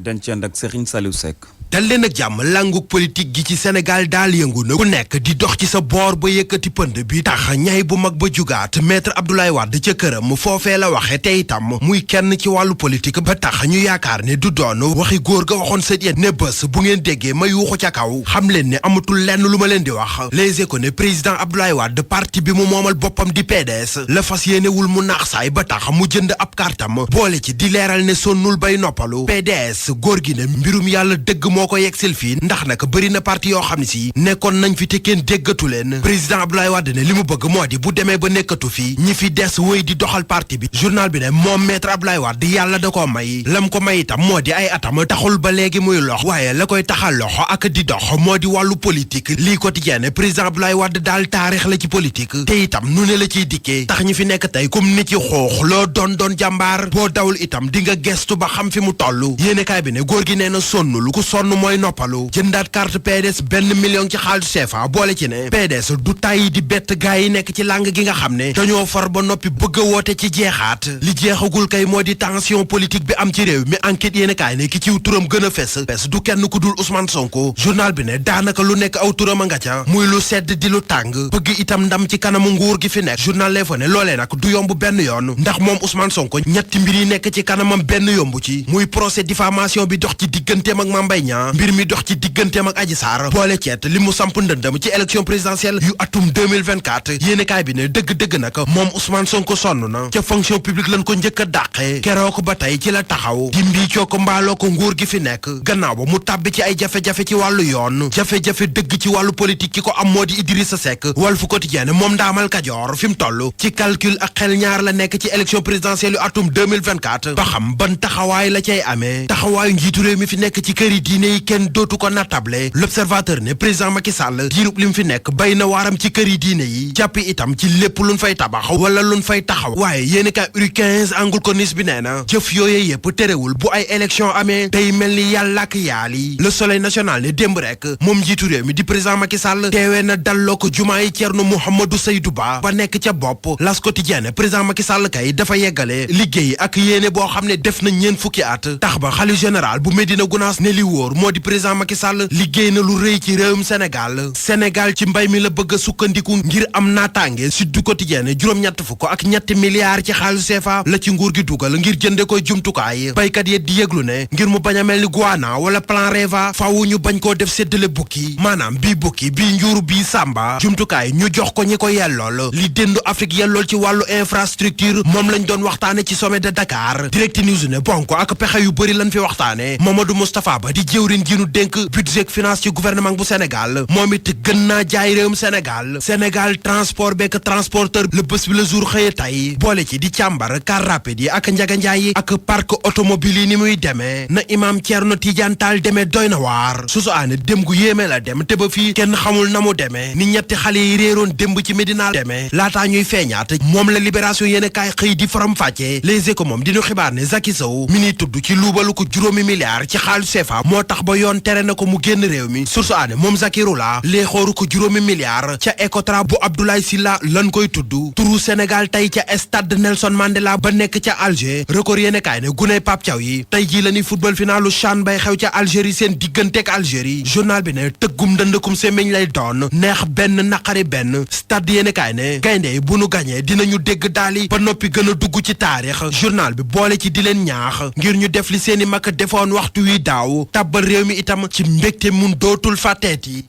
dañ ci ànd ak Serigne Saliou Seck. dal leen ak jàmm langug politique gi ci Sénégal daal yëngu na ku nekk di dox ci sa boor ba yëkkati pënd bi tax ñay bu mag ba jugaat maître Abdoulaye Wade ca këram foofee la waxe te itam muy kenn ci wàllu politique ba tax ñu yaakaar ne du doon waxi góor ga waxoon sët yéen ne bés bu ngeen déggee ma yuuxu ca kaw xam leen ne amatul lenn lu ma leen di wax Les Échos ne président Abdoulaye Wade parti bi mu moomal boppam di PDS la fas yéenewul mu naax saay ba tax mu jënd ab kartam boole ci di leeral ne sonnul bay noppalu PDS góor gi ne mbirum yàlla dëgg moo ko yegsil fii ndax nag bëri na parti yoo xam ne si nekkoon nañ fi te kenn déggatu leen président Abdoulaye Wade ne li mu bëgg moo di bu demee ba nekkatu fi ñi fi des wéy di doxal parti bi journal bi ne moom maître Abdoulaye Wade yàlla da koo may lam ko may itam moo di ay atam taxul ba léegi muy lox waaye la koy taxal loxo ak di dox moo di wàllu politique lii quotidien président Abdoulaye Wade daal taarix la ci politique te itam nu ne la ciy dikkee tax ñi fi nekk tey comme ni ci xoox loo doon jàmbaar boo dawul itam di nga gestu ba xam fi mu toll yéenekaay bi ne góor gi nee na sonnul ku sonn mooy noppalu jëndaat carte PDS $1 million ci xaalisu CFA boole ci ne PDS du tàyyi di bett gaa yi nekk ci làng gi nga xam ne dañoo far ba noppi bëgg a woote ci jeexaat li jeexagul kay moo di tension politique bi am ci réew mi enquête yéenekaay ne ki ciw turam gën a fes du kenn ku dul Ousmane Sonko journal bi ne daanaka lu nekk aw turam a nga ca muy lu sedd di lu tàng bëgg itam ndam ci kanamu nguur gi fi nekk journal L'Info ne loolee nag du yomb benn yoon ndax moom Ousmane Sonko ñetti mbir yi nekk ci kanamam benn yomb ci muy procès diffamation bi dox ci digganteem ak Mame Mbaye Niang mbir mi dox ci digganteem ak Adji Sarr boole ceet li mu samp ndëndam ci élection présidentielle yu atum 2024 yéenekaay bi ne dëgg-dëgg nag moom Ousmane Sonko sonn na ca fonction publique lañ ko njëkk a dàqee keroog ba tey ci la taxaw di mbiicoo ko mbaaloo ko nguur gi fi nekk gannaaw ba mu tàbbi ci ay jafe-jafe ci wàllu yoon jafe-jafe dëgg ci wàllu politique ki ko am moo di Idrissa Seck Walf Quotidien moom ndaamal Kajoor fi mu toll ci calcul ak xel ñaar la nekk ci élection présidentielle yu atum 2024 ba xam ban taxawaay la cay amee taxawaayu njiitu réew mi fi nekk ci këri diine yi kenn dootu ko nattable L'Observateur ne président Macky Sall diirub li mu fi nekk bay na waaram ci këri diine yi jàpp itam ci lépp luñ fay tabax wala luñ fay taxaw waaye yéeni ka uri 15 angul konis bi nee na jëf yooyee yëpp terewul bu ay élection amee day mel ni yàlla ak yaali Le Soleil national ne démb rek moom njiitu réew mi di président Macky Sall teewee na dalloo ko jumaa yi Thierno Mouhamadou Seydou Ba nekk ca bopp L'As Quotidien président Macky Sall kay dafa yeggale liggéey ak yéene boo xam ne def na ñeen fukki at tax ba xalifa général bu Médina Gounass ne li wóor moo di président Macky Sall liggéey na lu rëy ci réewum Sénégal ci mbay mi la bëgg a sukkandiku ngir am naataange Sud Quotidien juróom-ñett fukk ak ñetti milliards ci xaalisu CFA la ci nguur gi dugal ngir jënde koy jumtukaay baykat yi di yëglu ne ngir mu bañ a mel ni Guana wala plan Reva faaw ñu bañ koo def séddale bukki maanaam bii bukki bii njuur bii sàmba jumtukaay ñu jox ko ñi ko yellool li déndu Afrique yellool ci wàllu infrastructure moom lañ doon waxtaane ci sommet de Dakar Direct News ne bon ko ak pexe yu bëri lañ fi waxtaane Mamadou Moustapha Ba di jëwriñ ji nu dénk budget finance ci gouvernement bu Sénégal moom it gën naa jaay réewum Sénégal transport beek transporteur le bés bi la jour xëye tay boole ci di càmbar car rapide yi ak njaganjaay yi ak parc automobile yi ni muy demee na Imam Thierno Tidiane Tall demee doy na waar susu aane dem gu yéeme la dem te ba fii kenn xamul na mu demee ni ñetti xale yi réeroon démb ci Médina demee laataa ñuy feeñaat moom la Libération yéen kaay xëy di faram fàccee Les Échos moom dinu xibaar ne Zaki Sow mi ni tudd ci luubalu ko juróomi milliards ci xaalis CFA moo tax ba yoon tere na ko mu génn réew mi susu aane moom Zaki Roula lee xooru ko juróomi milliards ca Ecotra bu Abdoulaye Sylla lan koy tudd turu Sénégal tey ca stade Nelson Mandela ba nekk ca Alger Record yéen kaay ne guney Pape Thiaw yi tey jii la ni football finalu CHAN bay xew ca Algérie seen digganteeg Algérie journal bi ne tëggum ndëndëkum semeñ lay doon neex benn naqari benn stade yéen kaay ne gaynde bu nu gañee dinañu dégg daali ba noppi gën a dugg ci taarix journal bi boole ci di leen ñaax ngir ñu def li seeni mag defoon waxtu wi daaw tàbbal réew mi itam ci mbégte mun dootul fàtteeti